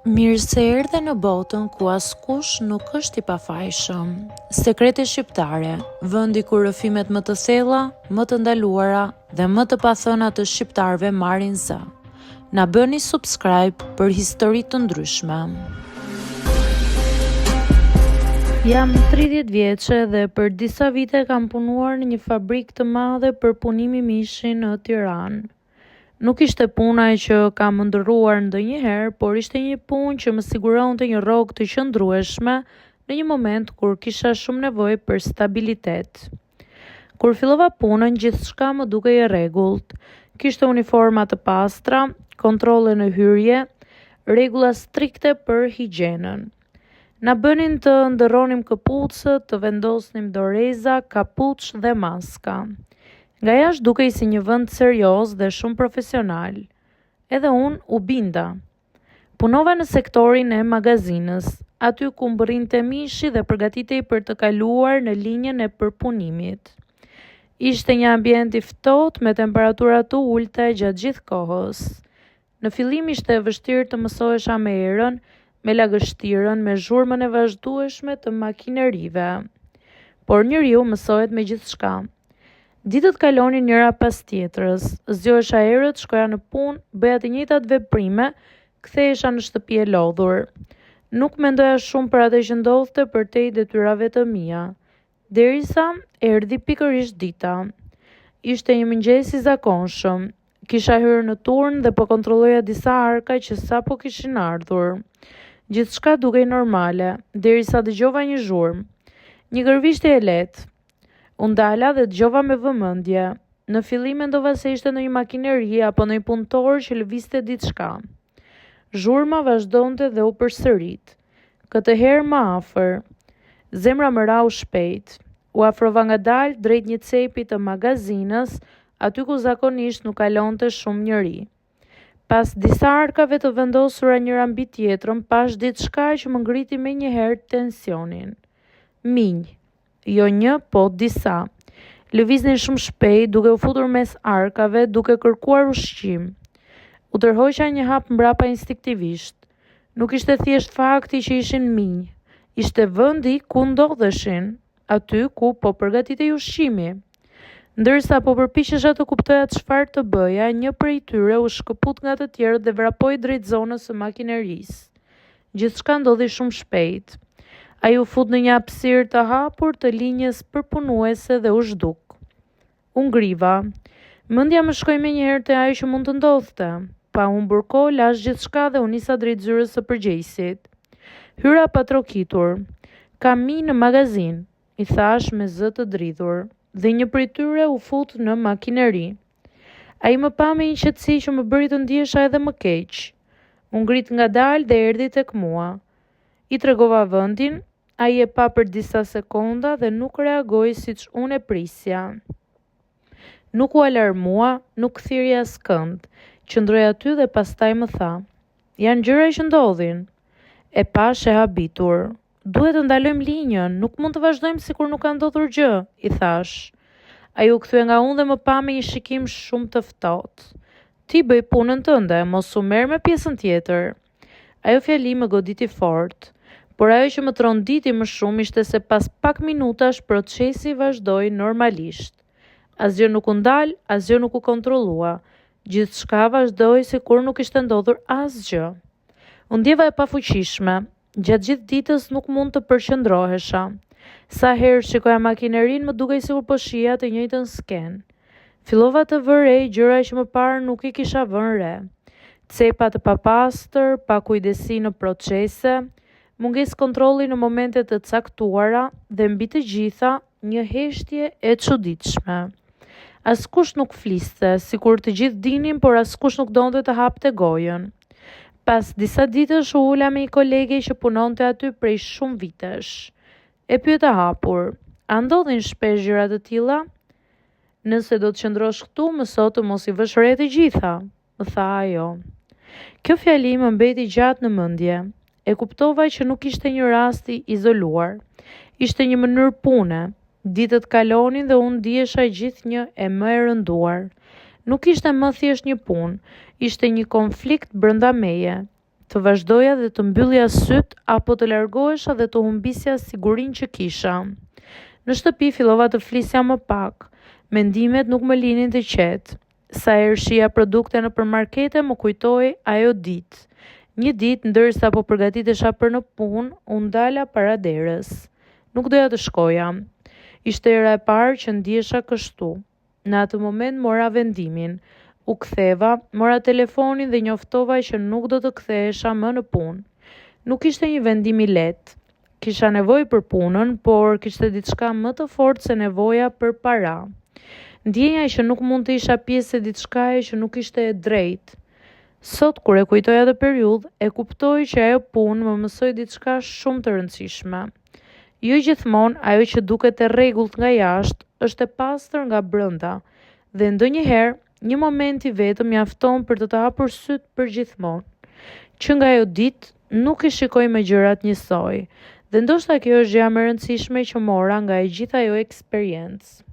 Mirë se erdhe në botën ku askush nuk është i pafajshëm. Sekrete shqiptare, vendi ku rrëfimet më të thella, më të ndaluara dhe më të pathëna të shqiptarëve marrin zë. Na bëni subscribe për histori të ndryshme. Jam 30 vjeçe dhe për disa vite kam punuar në një fabrikë të madhe përpunimi mishi në Tiranë. Nuk ishte puna që kam ëndërruar ndonjëherë, por ishte një punë që më siguronte një rrogë të qëndrueshme në një moment kur kisha shumë nevojë për stabilitet. Kur fillova punën, gjithçka më dukej e rregullt. Kishte uniforma të pastra, kontrolle në hyrje, rregulla strikte për higjienën. Na bënin të ndërronim këpucët, të vendosnim doreza, kapuç dhe maska. Nga jashtë dukej si një vend serioz dhe shumë profesional. Edhe unë u binda. Punova në sektorin e magazinës, aty ku mbërrinte mishi dhe përgatitej për të kaluar në linjën e përpunimit. Ishte një ambient i ftohtë me temperatura të ulëta gjatë gjithë kohës. Në fillim ishte e vështirë të mësohesha me erën, me lagështirën, me zhurmën e vazhdueshme të makinerive. Por njeriu mësohet me gjithçka. Ditët kalonin njëra pas tjetrës. Zgjohesha herët, shkoja në punë, bëja të njëjtat veprime, kthehesha në shtëpi e lodhur. Nuk mendoja shumë për atë që ndodhte përtej detyrave të mia. Derisa erdhi pikërisht dita. Ishte një mëngjes i zakonshëm. Kisha hyrë në turn dhe po kontrolloja disa arka që sapo kishin ardhur. Gjithçka dukej normale, derisa dëgjova një zhurmë. Një gërvishtje e lehtë. U ndala dhe dëgjova me vëmendje. Në fillim mendova se ishte ndonjë makineri apo ndonjë punëtor që lëvizte diçka. Zhurma vazhdonte dhe u përsërit. Këtë herë më afër. Zemra më rrahu shpejt. U afrova ngadalë drejt një cepi të magazinës, aty ku zakonisht nuk kalonte shumë njeri. Pas disa arkave të vendosura njëra mbi tjetrën, pashë diçka që më ngriti menjëherë tensionin. Minj. Jo një, po disa. Lëviznin shumë shpejt, duke u futur mes arkave, duke kërkuar ushqim. U tërhoqa një hap mbrapa instinktivisht. Nuk ishte thjesht fakti që ishin minj, ishte vendi ku ndodheshin, aty ku po përgatitej ushqimi. Ndërsa po përpiqesha të kuptoja çfarë të bëja, një prej tyre u shkëput nga të tjerët dhe vrapoi drejt zonës së makinerisë. Gjithçka ndodhi shumë shpejt. Ai u fut në një hapësirë të hapur të linjës përpunuese dhe u zhduk. U ngriva. Mendja më shkoi menjëherë te ajo që mund të ndodhte. Pa humbur kohë, lashë gjithçka dhe u nisa drejt zyrës së përgjegjësit. Hyra pa trokitur. Ka minj në magazinë, i thashë me zë të dridhur, dhe një prej tyre u fut në makineri. Ai më pa me një qetësi që më bëri të ndihesha edhe më keq. U ngrit ngadalë dhe erdhi tek mua. I tregova vendin, ai e pa për disa sekonda dhe nuk reagoi siç unë e prisja. Nuk u alarmua, nuk thirri askënd, qëndroi aty dhe pastaj më tha: "Janë gjëra që ndodhin." E pashë e habitur. Duhet të ndalojmë linjën, nuk mund të vazhdojmë sikur nuk ka ndodhur gjë, i thashë. Ai u kthye nga unë dhe më pa me një shikim shumë të ftohtë. Ti bëj punën tënde, mos u merr me pjesën tjetër. Ajo fjali më goditi fort. Por ajo që më tronditi më shumë ishte se pas pak minutash procesi vazhdoi normalisht. Asgjë nuk u ndal, asgjë nuk u kontrollua. Gjithçka vazhdoi sikur nuk ishte ndodhur asgjë. U ndjeva e pafuqishme. Gjatë gjithë ditës nuk mund të përqendrohesha. Sa herë shikoja makinerinë, më dukej sikur po shihja të njëjtën skenë. Fillova të vë re gjëra që më parë nuk i kisha vënë re. Cepa të papastër, pakujdesi në procese, mungesë kontrolli në momente të caktuara dhe mbi të gjitha, Një heshtje e çuditshme. Askush nuk fliste, sikur të gjithë dinin, por askush nuk donte të hapte gojën. Pas disa ditësh u ula me një kolege që punonte aty prej shumë vitesh. E pyeta hapur, a ndodhin shpesh gjëra të tilla? Nëse do të qëndrosh këtu, mëso të mos i vësh re të gjitha. Më tha ajo. Kjo fjali më mbeti gjatë në mendje. E kuptova që nuk ishte një rast i izoluar. Ishte një mënyrë pune. Ditët kalonin dhe unë ndihesha gjithnjë e më e rënduar. Nuk ishte më thjesht një punë, ishte një konflikt brenda meje. Të vazhdoja dhe të mbyllja sytë apo të largohesha dhe të humbisja sigurinë që kisha. Në shtëpi fillova të flisja më pak. Mendimet nuk më linin të qetë. Sa herë shihja produkte nëpër markete më kujtohej ajo ditë. Një ditë, ndërsa po përgatitesha për në punë, u ndala para derës. Nuk doja të shkoja. Ishte hera e parë që ndihesha kështu. Në atë moment mora vendimin. U ktheva, mora telefonin dhe njoftova që nuk do të kthehesha më në punë. Nuk ishte një vendim i lehtë. Kisha nevojë për punën, por kishte diçka më të fortë se nevoja për para. Ndjenja që nuk mund të isha pjesë e diçkaje që nuk ishte e drejtë. Sot kur e kujtoj atë periudhë, e kuptoj që ajo punë më mësoi diçka shumë të rëndësishme. Jo gjithmonë ajo që duket e rregullt nga jashtë është e pastër nga brenda dhe ndonjëherë një moment i vetëm mjafton për të të hapur sytë përgjithmonë. Që nga ajo ditë nuk i shikoj më gjërat njësoj dhe ndoshta kjo është gjëja më e rëndësishme që mora nga e gjithë ajo eksperiencë.